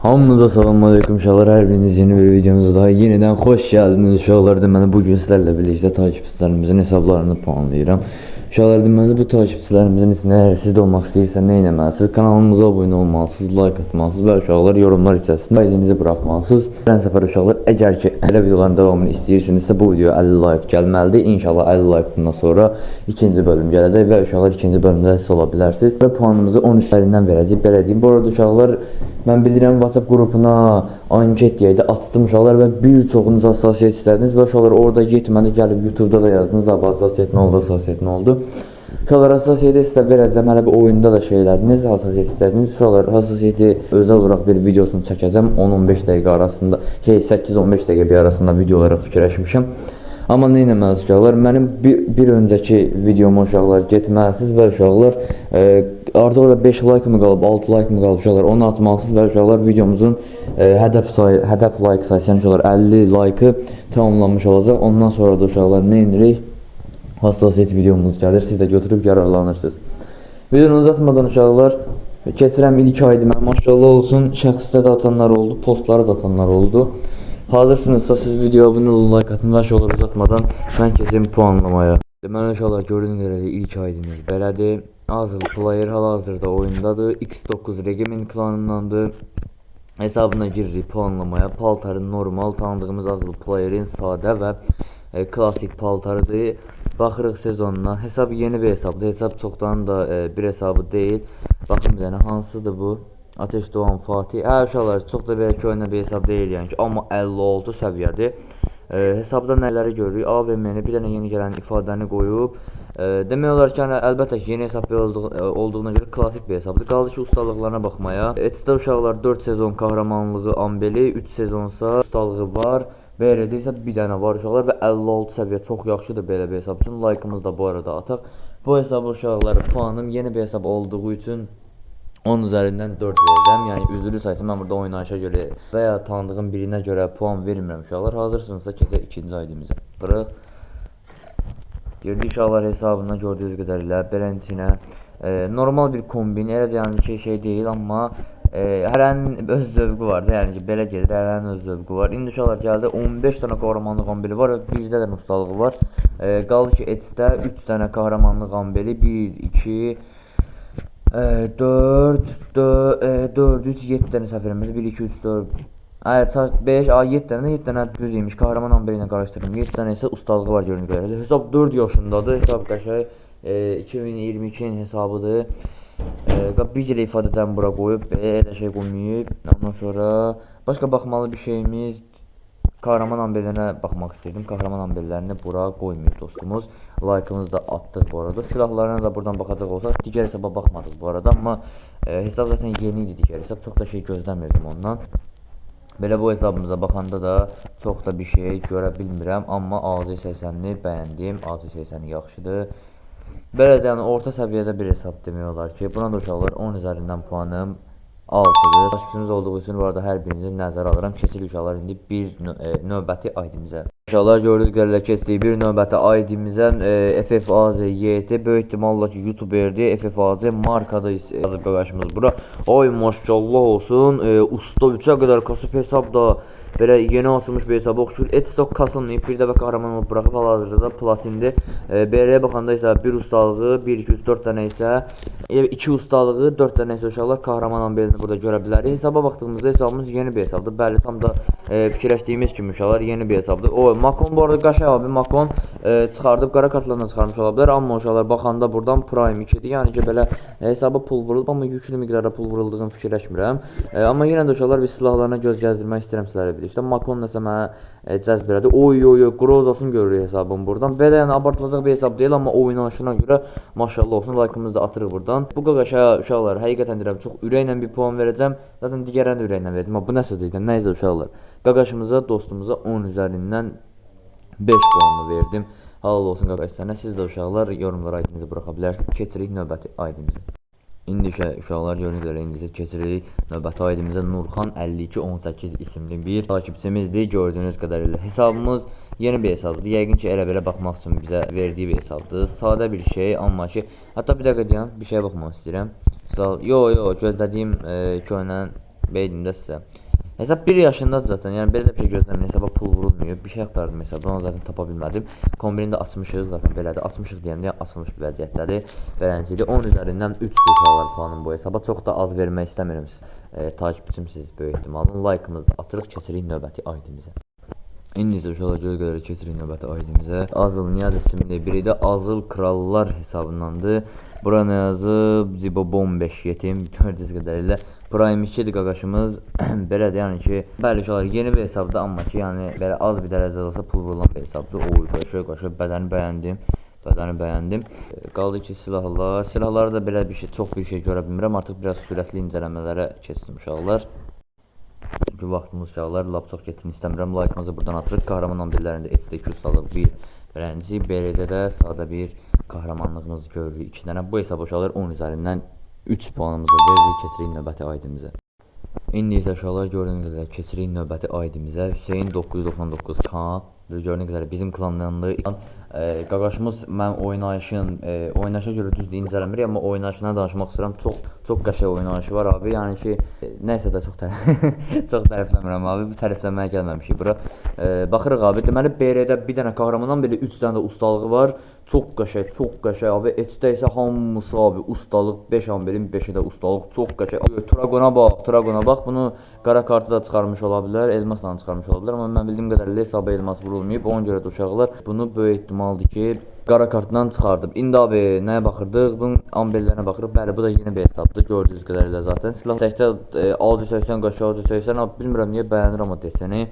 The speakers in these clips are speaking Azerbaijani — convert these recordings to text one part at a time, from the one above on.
Hamınıza salam aleyküm uşaqlar. Hər biriniz yeni bir videomuza daha yeniden xoş geldiniz uşaqlar. Deməli bugün sizlərlə birlikdə takipçilərimizin hesablarını puanlayıram. Uşaqlar, deməli bu takipçilərimizin içində əgər siz də olmaq istəyirsə nə etməlisiniz? Kanalımıza abunə olmalısınız, like atmalısınız və uşaqlar yorumlar hissəsində aydınızı buraxmalısınız. Gələn səfər uşaqlar, əgər ki elə videoların davamını istəyirsinizsə bu videoya 50 like gəlməlidir. İnşallah 50 like bundan sonra ikinci bölüm gələcək və uşaqlar ikinci bölümdə siz ola bilərsiniz. Və puanımızı 10 üzərindən verəcəyik. Belə deyim. Bu arada uşaqlar, mən bilirəm WhatsApp qrupuna anket deyək də atdım uşaqlar və bir çoxunuz hassasiyyət istədiniz və uşaqlar orada yetmədi, gəlib YouTube-da da yazdınız, abi hassasiyyət nə oldu, hassasiyyət nə oldu. Uşaqlar, hassasiyyəti sizə verəcəm, hələ bir oyunda da şey elədiniz, hassasiyyət istədiniz. Uşaqlar, hassasiyyəti özəl olaraq bir videosunu çəkəcəm, 10-15 dəqiqə arasında, şey 8-15 dəqiqə bir arasında video olaraq fikirləşmişəm. Amma nə etməlisiniz uşaqlar? Mənim bir öncəki videoma uşaqlar getməlisiniz və uşaqlar artıq orada 5 like mı qalıb, 6 like mı qalıb uşaqlar, onu atmalısınız və uşaqlar videomuzun hədəf sayı, hədəf like sayısı, yəni uşaqlar 50 like-ı tamamlanmış olacaq. Ondan sonra da uşaqlar nə edirik? Hassasiyyət videomuz gəlir. Siz də götürüb yararlanırsınız. Videonu uzatmadan uşaqlar keçirəm ilk aydımə. Maşallah olsun, şəxsdə də atanlar oldu, postlara da atanlar oldu. Hazırsınızsa siz videoya abunə olun, like atın və uşaqlar uzatmadan mən keçim puanlamaya. Deməli uşaqlar, gördüyünüz qədər ilk aydımız belədir. Azıl player hal-hazırda oyundadır. X9 Regimen klanındandır. Hesabına giririk puanlamaya. Paltarı normal tanıdığımız Azıl playerin sadə və klasik paltarıdır. Baxırıq sezonuna. Hesab yeni bir hesabdır. Hesab çoxdan da bir hesabı deyil. Baxın bir dənə hansıdır bu? Ateş Doğan Fatih. Hə uşaqlar, çox da belə köhnə bir hesab deyil yəni ki, amma 56 səviyyədir. Hesabda nələri görürük? AVM-ni, bir dənə yeni gələn ifadəni qoyub. Demək olar ki, yəni, əlbəttə ki, yeni hesab olduğuna görə klasik bir hesabdır. Qaldı ki, ustalıqlarına baxmaya. Etsdə uşaqlar 4 sezon qəhrəmanlığı ambeli, 3 sezonsa ustalığı var. BR-də isə bir dənə var uşaqlar və 56 səviyyə çox yaxşıdır belə bir hesab üçün. Like-ımızı da bu arada ataq. Bu hesabı uşaqlar puanım yeni bir hesab olduğu üçün 10 üzərindən 4 verəcəm. Yəni üzrlü sayısı mən burada oynayışa görə və ya tanıdığım birinə görə puan vermirəm uşaqlar. Hazırsınızsa keçək ikinci aydımıza. Qırıq. Girdik uşaqlar hesabına, gördüyünüz qədərilə belentinə normal bir kombin, elə də yəni ki şey deyil, amma hərənin öz zövqü var da, yəni ki belə gedir, hərənin öz zövqü var. İndi uşaqlar gəldi 15 dənə qəhrəmanlıq ambeli var və birdə də ustalığı var. Qaldı ki Etsdə 3 dənə qəhrəmanlıq ambeli, 1, 2, 4, 4, 4, 3, 7 dənə səhv eləmirəmsə, 1, 2, 3, 4, Evet, 5, a 7 dənə, 7 dənə düz imiş. Kahraman ambeli ilə qarışdırdım. 7 dənə isə ustalığı var gördüyünüz qədərilə. Hesab 4 yaşındadır. Hesab qəşəng 2022-nin hesabıdır. Bir yerə ifadə cəm bura qoyub, elə şey qoymayıb. Ondan sonra başqa baxmalı bir şeyimiz, Kahraman ambellərinə baxmaq istirdim. Kahraman ambellərini bura qoymayıb dostumuz. Like-ımızı da atdıq bu arada. Silahlarına da buradan baxacaq olsaq, digər hesaba baxmadıq bu arada, amma hesab zaten yeni idi digər hesab. Çox da şey gözləmirdim ondan. Belə bu hesabımıza baxanda da çox da bir şey görə bilmirəm, amma AZ80-ni bəyəndim. AZ80-i yaxşıdır. Belə də yəni orta səviyyədə bir hesab demək olar ki, buna da uşaqlar 10 üzərindən puanım 6-dır. Takipçimiz olduğu üçün bu arada hər birinizi nəzərə alıram. Keçirik uşaqlar indi bir növbəti ID-mizə. Uşaqlar, gördüyünüz qədərlə keçdik bir növbəti ID-mizə. FFAZ YT, böyük ehtimalla ki YouTuberdir. FFAZ markada yazıb qardaşımız bura. Oy maşallah olsun. Usta 3-ə qədər kasıb, hesab da belə yeni açılmış bir hesaba oxşuyur. Etstock kasılmayıb, bir dəfə qəhrəman olub buraxıb, hal-hazırda da platindir. BR-yə baxanda isə bir ustalığı, 1, 2, 3, 4 dənə isə 2 ustalığı, 4 dənə isə uşaqlar qəhrəman ambelini burada görə bilərik. Hesaba baxdığımızda hesabımız yeni bir hesabdır. Bəli, tam da fikirləşdiyimiz kimi uşaqlar yeni bir hesabdır. O Makon bu arada qəşəng abi Makon çıxardıb, qara kartlardan çıxarmış ola bilər, amma uşaqlar baxanda buradan Prime 2-dir. Yəni ki belə hesaba pul vurulub, amma yüklü miqdarda pul vuruldığını fikirləşmirəm. Amma yenə də uşaqlar bir silahlarına göz gəzdirmək istəyirəm sizlərlə birlikdə. Makon nəsə mənə cəzb elədi. Oy oy oy, Grozasını görürük hesabın buradan. Belə yəni abartılacaq bir hesab deyil, amma oynanışına görə maşallah olsun. Like-ımızı da atırıq buradan. Bu qaqaşa uşaqlar həqiqətən deyirəm, çox ürəklə bir puan verəcəm. Zaten digərlərini də ürəklə verdim. Amma bu nə söz idi? Nə isə uşaqlar. Qaqaşımıza, dostumuza 10 üzərindən 5 puanlı verdim. Halal olsun qaqaş sənə. Siz də uşaqlar yorumlara aydınızı buraxa bilərsiniz. Keçirik növbəti aydınımıza. İndi isə uşaqlar gördüyünüz üzrə indi isə keçirik növbəti aydımıza. Nurxan 5218 isimli bir takipçimizdir. Gördüyünüz qədərilə hesabımız yeni bir hesabdır. Yəqin ki elə belə baxmaq üçün bizə verdiyi bir hesabdır. Sadə bir şey, amma ki, hətta bir dəqiqə dayan, bir şeyə baxmaq istəyirəm. Yo yo, gözlədiyim köhnə Beynim də sizə. Hesab 1 yaşındadır zaten. Yəni belə də bir şey gözləmirəm. Hesaba pul vurulmuyor. Bir şey axtardım hesabdan, onu zaten tapa bilmədim. Kombini də açmışıq zaten belədir. Açmışıq deyəndə açılmış bir vəziyyətdədir. Beləncədir. 10 üzərindən 3-dür uşaqlar puanım bu hesaba. Çox da az vermək istəmirəm. Takipçimsiz böyük ehtimalla. Like-ımızı da atırıq, keçirik növbəti aidimizə. İndi isə uşaqlar göz qədər keçirik növbəti aidimizə. Azıl Niyaz isimli biri də Azıl Krallar hesabındandır. Bura nə yazıb? Zibo 15 yetim gördüyünüz qədərilə Prime 2-dir qaqaşımız. Belədir yəni ki, bəli uşaqlar yeni bir hesabdır, amma ki, yəni belə az bir dərəcədə olsa pul vurulan bir hesabdır. Oy, qəşəng, qəşəng bədəni bəyəndim. Bədəni bəyəndim. Qaldı ki silahlar. Silahları da belə bir şey, çox bir şey görə bilmirəm. Artıq biraz sürətli incələmələrə keçdim uşaqlar. Çünki vaxtımız uşaqlar lap çox getsin istəmirəm. Like-ımızı buradan atırıq. Kahraman ambillərində HDQ ustalığı 1 birinci, BR-də də sadə bir kahramanlığımızı görürük 2 dənə. Bu hesab uşaqlar 10 üzərindən 3 puanımızı veririk, keçirik növbəti aidimizə. İndi isə uşaqlar gördüyünüz qədər keçirik növbəti aidimizə. Hüseyin 999K. Gördüyünüz qədər bizim klandandır. Qaqaşımız mən oynayışın, oynayışa görə düzdür incələmirik, amma oynayışına danışmaq istəyirəm. Çox çox qəşəng oynayışı var abi. Yəni ki, nəysə də çox çox tərifləmirəm abi. Bu tərifləməyə gəlməmişik bura. Baxırıq abi. Deməli BR-də bir dənə qəhrəmandan belə 3 dənə də ustalığı var. Çox qəşəng, çox qəşəng abi. HC-də isə hamısı abi ustalıq, 5 amberin 5-i də ustalıq. Çox qəşəng. Abi, Tragona bax, Tragona bax. Bunu qara kartı da çıxarmış ola bilər, elmasla çıxarmış ola bilər, amma mən bildiyim qədərilə hesaba elmas vurulmayıb. Ona görə də uşaqlar bunu böyük ehtimaldır ki, qara kartdan çıxardım. İndi abi nəyə baxırdıq? Bunun ambellərinə baxırıq. Bəli, bu da yeni bir hesabdır. Gördüyünüz qədərilə zaten. Silah təkcə 680 qaşı 680 abi bilmirəm niyə bəyənirəm o deseni.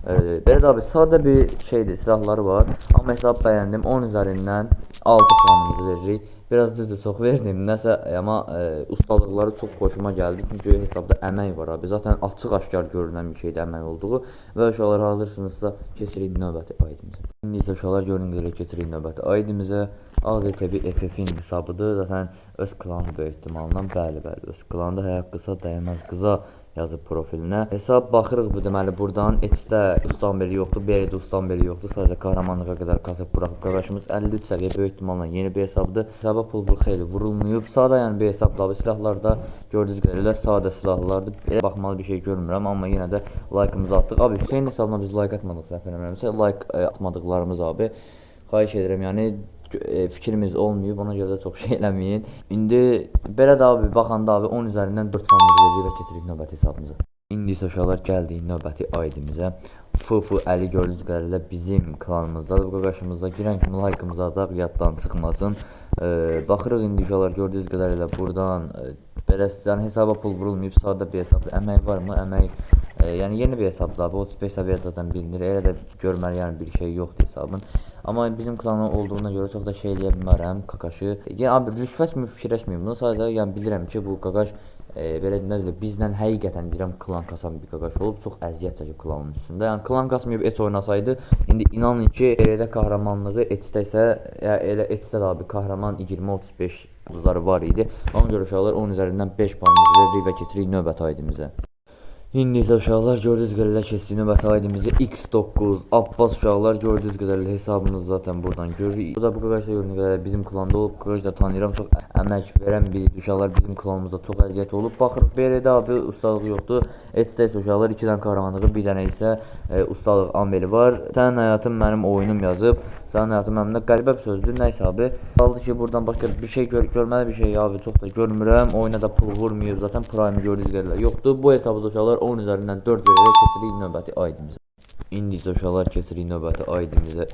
Belə də abi sadə bir şeydir, silahları var. Amma hesab bəyəndim. 10 üzərindən 6 puanımızı veririk. Biraz düzdür çox verdim. Nəsə amma ustalıqları çox xoşuma gəldi. Çünki hesabda əmək var abi. Zaten açıq-aşkar görünən bir şeydir əmək olduğu. Və uşaqlar hazırsınızsa keçirik növbəti aidimizə. İndi isə uşaqlar gördüyünüz qədər keçirik növbəti aidimizə. AZTB FF-in hesabıdır. Zaten öz klanı böyük ehtimalla. Bəli, bəli, öz klanında həyat qısa dəyməz qıza yazıb profilinə. Hesab baxırıq bu deməli buradan. HC-də ustambeli yoxdur, BR-də ustambeli yoxdur. Sadəcə qəhrəmanlığa qədər kasıb buraxıb qardaşımız 53 səviyyə böyük ehtimalla yeni bir hesabdır. Hesaba pul xeyli vurulmayıb. Sadə yəni bir hesabdır abi. Silahlar da gördüyünüz qədərilə sadə silahlardır. Elə baxmalı bir şey görmürəm, amma yenə də like-ımızı atdıq. Abi Hüseyin hesabına biz like atmadıq səhv eləmirəmsə. Like atmadıqlarımız abi. Xahiş edirəm yəni fikrimiz olmayıb, ona görə də çox şey eləməyin. İndi belə də abi baxanda abi 10 üzərindən 4 puanımızı veririk və keçirik növbəti hesabımıza. İndi isə uşaqlar gəldik növbəti aidimizə. FF Əli gördüyünüz qədərilə bizim klanımızdadır. Bu qaqaşımızda girən kimi like-ımızı ataq, yaddan çıxmasın. Baxırıq indi uşaqlar gördüyünüz qədərilə buradan belə yəni hesaba pul vurulmayıb, sadə bir hesabdır. Əmək varmı? Əmək yəni yeni bir hesabdır abi. 35 səviyyə zaten bilinir. Elə də görməli yəni bir şey yoxdur hesabın. Amma bizim klanın olduğuna görə çox da şey eləyə bilmərəm Kakaşı. Yəni abi rüşvət mi fikirləşməyim bunu. Sadəcə yəni bilirəm ki, bu Kakaş belə nə bilim bizlə həqiqətən deyirəm klan kasan bir Kakaş olub, çox əziyyət çəkib klanın üstündə. Yəni klan kasmayıb et oynasaydı, indi inanın ki, elə qəhrəmanlığı etdə isə elə etdə də abi qəhrəman 20-35 ulduzları var idi. Ona görə uşaqlar 10 üzərindən 5 puanımızı veririk və keçirik növbəti aidimizə. İndi isə uşaqlar gördüyünüz qədərilə keçdik növbəti aidimizə. X9 Abbas uşaqlar gördüyünüz qədərilə hesabımız zaten buradan görürük. Bu da bu qaqaş da gördüyünüz qədərilə bizim klanda olub. Qaqaş da tanıyıram, çox əmək verən bir uşaqlar bizim klanımızda çox əziyyət olub. Baxırıq BR-də abi ustalığı yoxdur. HC-də isə uşaqlar 2 dənə qəhrəmanlığı, bir dənə isə ustalıq ambeli var. Sənin həyatın mənim oyunum yazıb. Sənin həyatın mənim də qəribə bir sözdür. Nəysə abi. Qaldı ki buradan başqa bir şey görməli bir şey abi çox da görmürəm. Oyuna da pul vurmayıb zaten prime gördüyünüz qədərlə yoxdur. Bu hesabı da uşaqlar 10 üzərindən 4 verərək keçirik növbəti aidimizə. İndi isə uşaqlar keçirik növbəti aidimizə.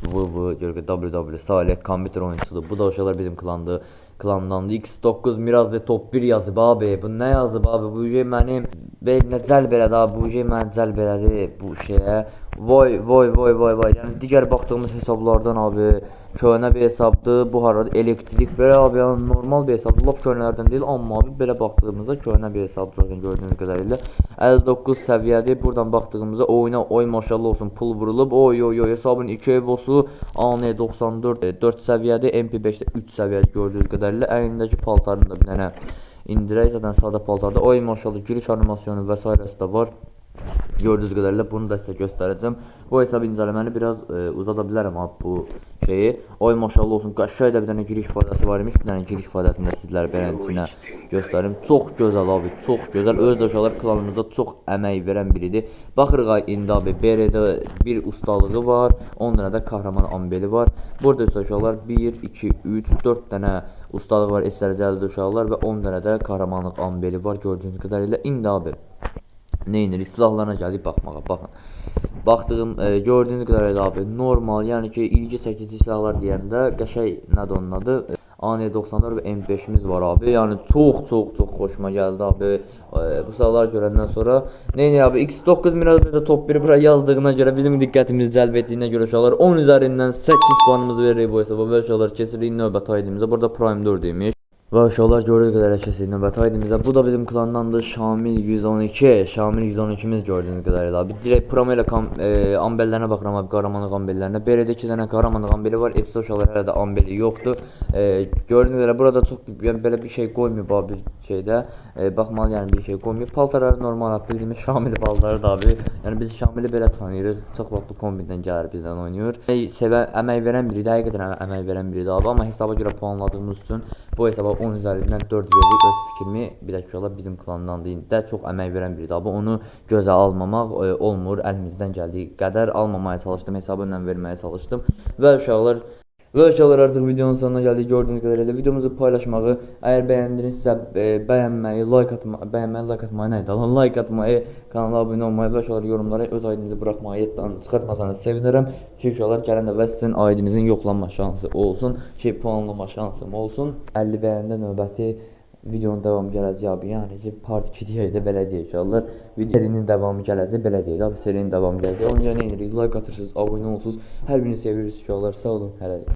VV görürük WW Salih kompüter oyuncusudur. Bu da uşaqlar bizim klandır. Klandandır. X9 Mirazlı top 1 yazıb abi. Bu nə yazıb abi? Bu şey mənim beyninə cəlb elədi abi. Bu şey məni cəlb elədi bu şeyə. Vay vay vay vay vay. Yəni digər baxdığımız hesablardan abi köhnə bir hesabdır. Bu harada elektrik belə abi, yəni normal bir hesabdır. Lap köhnələrdən deyil, amma abi belə baxdığımızda köhnə bir hesabdır zaten gördüyünüz qədərilə. 59 səviyyədir. Buradan baxdığımızda oyuna oy maşallah olsun pul vurulub. Oy oy oy hesabın 2 evosu AN94 4 səviyyədir. MP5-də 3 səviyyədir gördüyünüz qədərilə. Əynindəki paltarını da bir dənə indirək. Zaten sadə paltarda. Oy maşallah giriş animasyonu və s. də var. Gördüyünüz qədərilə bunu da sizə göstərəcəm. Bu hesab incələməni biraz uzada bilərəm abi bu şeyi. Oy maşallah olsun, qəşəng də bir dənə giriş faydası var imiş. Bir dənə giriş faydasını da sizlərə beləsinə göstərim. Çox gözəl abi, çox gözəl. Öz də uşaqlar klanımızda çox əmək verən biridir. Baxırıq ay indi abi, BR-də bir ustalığı var, 10 dənə də kahraman ambeli var. Burada isə uşaqlar 1, 2, 3, 4 dənə ustalığı var, S dərəcəli uşaqlar və 10 dənə də kahramanlıq ambeli var gördüyünüz qədərilə. İndi abi neynirik? Silahlarına gəldik baxmağa. Baxın. Baxdığım, gördüyünüz qədərilə abi normal, yəni ki, ilgi çəkici silahlar deyəndə qəşəng nədir onun adı? AN94 və M5-imiz var abi. Yəni çox çox çox xoşuma gəldi abi. Bu silahları görəndən sonra neyni abi X9 Miraz'da da top 1 bura yazdığına görə bizim diqqətimizi cəlb etdiyinə görə uşaqlar 10 üzərindən 8 puanımızı veririk bu hesaba və uşaqlar keçirik növbəti aydımıza. Burada Prime 4 imiş. Və uşaqlar gördüyü qədərlə keçirik növbəti aydımıza. Bu da bizim klandandır Şamil 112. Şamil 112-miz gördüyünüz qədərilə abi. Direkt promo ilə ambellərinə baxıram abi, qəhrəmanlıq ambellərinə. BR-də 2 dənə qəhrəmanlıq ambeli var. Etsə uşaqlar hələ də ambeli yoxdur. Gördüyünüz qədər burada çox yəni belə bir şey qoymayıb abi şeydə. Baxmalı yəni bir şey qoymayıb. Paltarları normal abi, bildiyimiz Şamil paltarı da abi. Yəni biz Şamili belə tanıyırıq. Çox vaxt bu kombindən gəlir bizdən oynayır. Sevən, əmək verən biridir, həqiqətən əmək verən biridir abi, amma hesaba görə puanladığımız üçün bu hesaba 10 üzərindən 4 veririk. Öz fikrimi bir də ki, ola bizim klandandır. İndi də çox əmək verən biridir abi. Onu gözə almamaq olmur. Əlimizdən gəldiyi qədər almamaya çalışdım, hesabı ilə verməyə çalışdım. Və uşaqlar artıq videonun sonuna gəldik. Gördüyünüz qədərilə videomuzu paylaşmağı, əgər bəyəndinizsə bəyənməyi, like atma, bəyənməyi, like atmayı nə idi? Like atmayı, kanala abunə olmayı və uşaqlar yorumlara öz aydınızı buraxmayı yaddan çıxartmasanız sevinirəm. Ki uşaqlar gələn dəfə sizin aydınızın yoxlanma şansı olsun, ki puanlama şansım olsun. 50 bəyəndə növbəti videonun davamı gələcək abi. Yəni ki part 2 deyək də belə deyək uşaqlar. Serinin davamı gələcək, belə deyək abi, serinin davamı gələcək. Ona görə nə edirik? Like atırsınız, abunə olursunuz. Hər birini sevirsiniz uşaqlar. Sağ olun, hələlik.